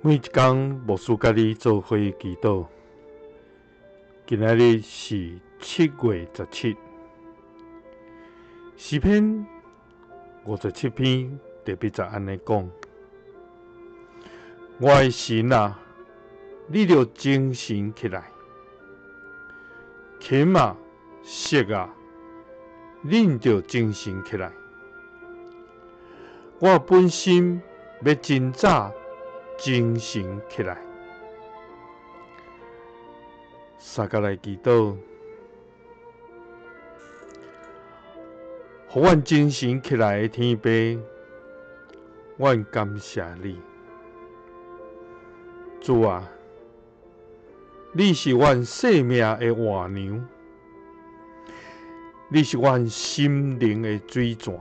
每一工牧師佮你做伙祈禱。今仔日是7月17，詩篇57篇第八節按呢講：我的神啊，你著精神起來，琴啊，瑟啊，恁著精神起來。我本心欲真早精神起來，相共來祈禱，予阮精神起來的天父，阮感謝你，主啊，你是阮生命的活糧，你是阮心靈的水泉。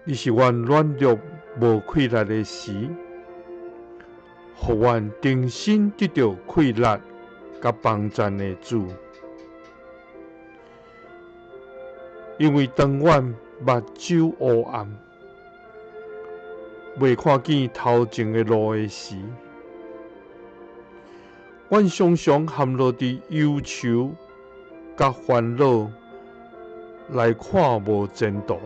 你是阮軟弱無氣力的時，予阮重新得著氣力佮幫贊的主。因為當阮目睭烏暗，袂看見頭前的路的時，阮常常陷落佇憂愁佮煩惱，來看無前途。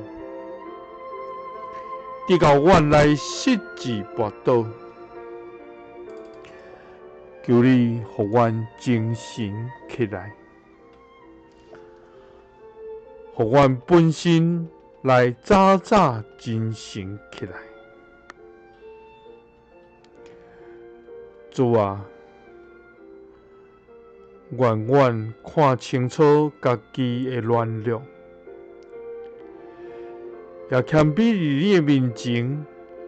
直到阮來失志跋倒，求你予阮精神起來，予阮本身來早早精神起來。主啊，願阮看清楚家己的軟弱。也謙卑佇你的面前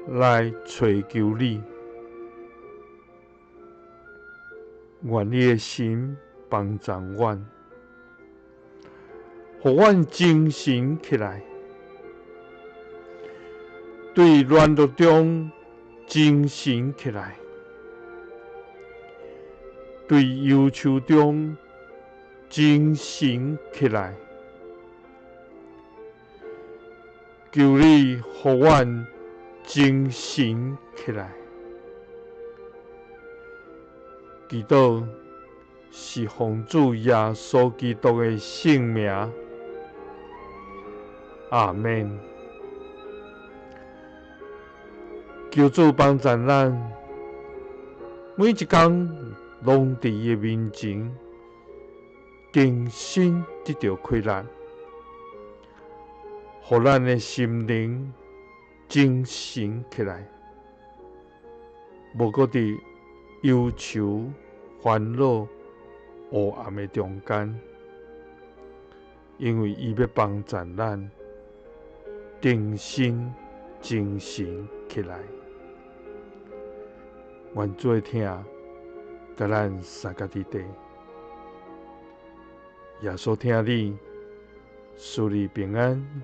來揣求你，願你的神幫助阮，予阮精神起來，對軟弱中精神起來，對憂愁中精神起來。求你予阮精神起來，祈禱是奉主耶穌基督的聖名，阿們。求主幫助咱，每一工攏佇伊的面前，重新得著氣力。予咱的心靈精神起來，無閣佇憂愁、煩惱、烏暗的中間，因為伊欲幫助咱重新精神起來。願主的疼共咱相佮佇底，耶穌疼你，賜你平安。